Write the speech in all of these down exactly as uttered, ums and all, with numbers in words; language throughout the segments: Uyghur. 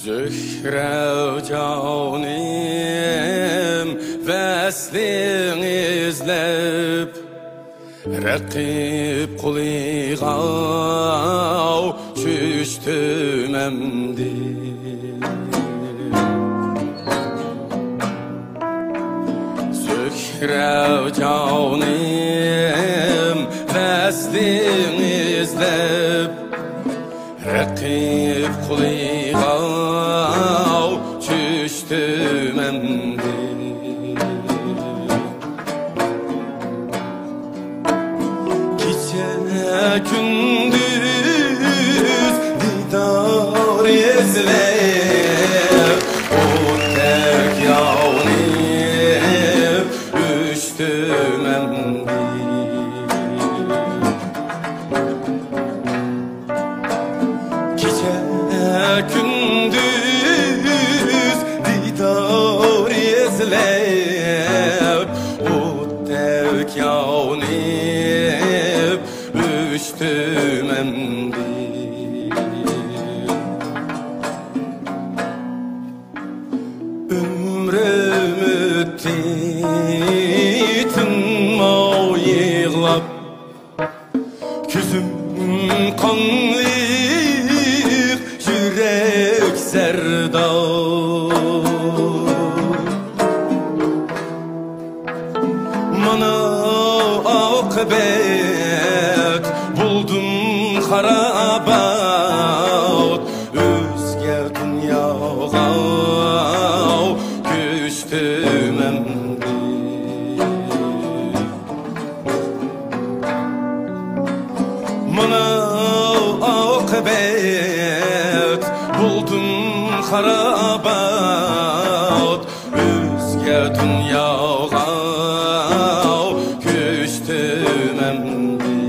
زۆھرە جانىم، ۋەسلىڭ ئىزلەپ، رەقىب قولىغا چۈشتۈم ئەمدى. زۆھرە جانىم، ۋەسلىڭ ئىزلەپ، رەقىب قولىغا چۈشتۈم ئەمدى. كېچە كۈندۈز دىدار ئىزلەپ، ئوتتەك يانىپ ئۆچتۈم ئەمدى. كېچە كۈندۈز دىدار ئىزلەپ، ئوتتەك يانىپ ئۆچتۈم ئەمدى. ئۆمرۈم ئۆتتى تىنماي يىغلاپ، كۆزۈم قانلىق، يۈرەك زەرداب. مانا ئاقىۋەت، بولدۇم خارابات، ئۆزگە دۇنياغا كۆچتۈم ئەمدى. مانا ئاقىۋەت، بولدۇم خارابات، ئۆزگە دۇنياغا كۆچتۈم ئەمدى.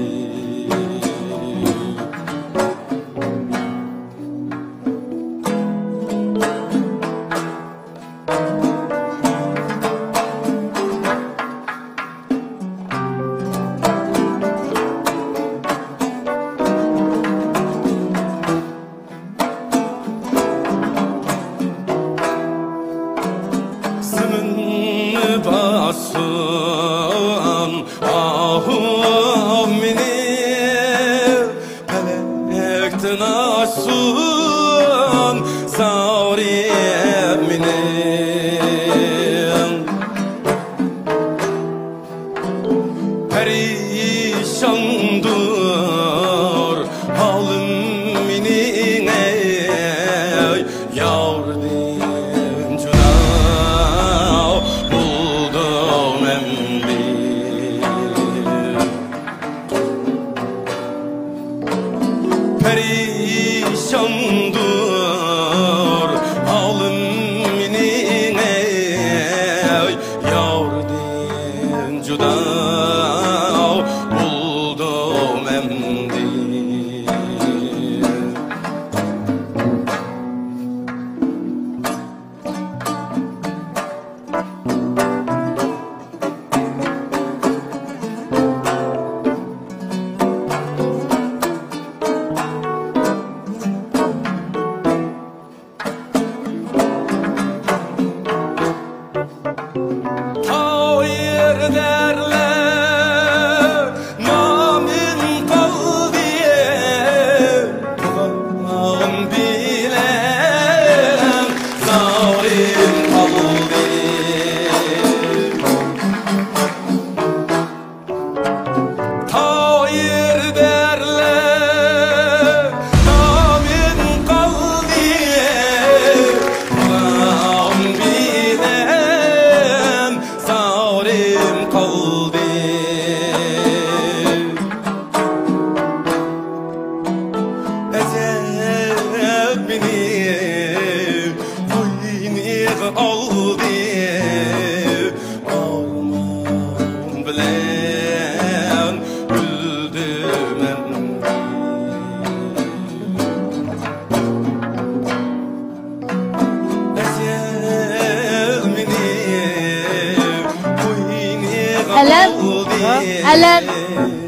زېمىننى باسسۇن ئاھۇم مېنى، پەلەكتىن ئاشسۇن زارىم مېنى. پەرىشاندۇر ھالىم مېنىڭ، ئەي ياردىن جۇدا بولدۇم ئەمدى. پەرىشاندۇر ھالىم مېنىڭ، ئەي ياردىن جۇدا بولدۇم ئەمدى. تاغ يېرىلەرلەر نامىم قالدى. ئەلەم. ئەلەم.